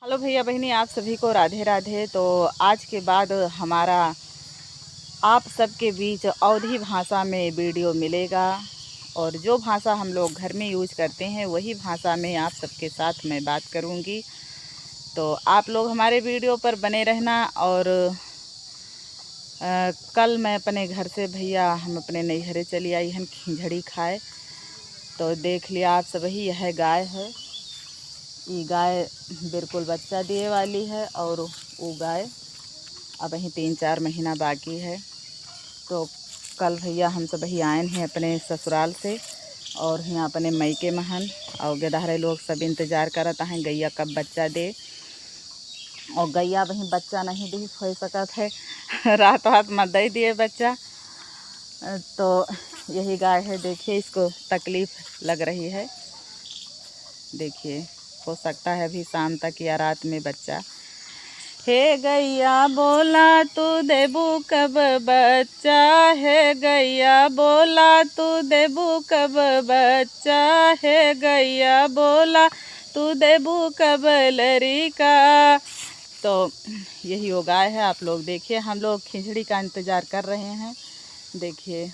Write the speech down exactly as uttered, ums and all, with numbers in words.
हेलो भैया बहनी, आप सभी को राधे राधे। तो आज के बाद हमारा आप सबके बीच अवधी भाषा में वीडियो मिलेगा, और जो भाषा हम लोग घर में यूज करते हैं, वही भाषा में आप सबके साथ मैं बात करूँगी। तो आप लोग हमारे वीडियो पर बने रहना। और अ, कल मैं अपने घर से, भैया, हम अपने नैहरे चली आई हन खिचड़ी खाए। तो देख लिया आप सबही, यह गाय है, ई गाय बिल्कुल बच्चा दिए वाली है, और वो गाय अबही तीन चार महीना बाकी है। तो कल, भैया, हम सबही आयन हैं अपने ससुराल से, और हियाँ अपने मइके महन, और गेदहरे लोग सब इंतजार करत हैं गैया कब बच्चा दे। और गैया अबही बच्चा नहीं दी, हो सकत है रात वात मत दे दिए बच्चा। तो यही गाय है, देखिए, इसको तकलीफ लग रही है। देखिए, हो सकता है अभी शाम तक या रात में बच्चा। हे गैया बोला तू देबू कब बच्चा, हे गैया बोला तू देबू कब बच्चा, हे गैया बोला तू देबू कब लरिका। तो यही वो गाय है, आप लोग देखिए, हम लोग खिचड़ी का इंतज़ार कर रहे हैं। देखिए,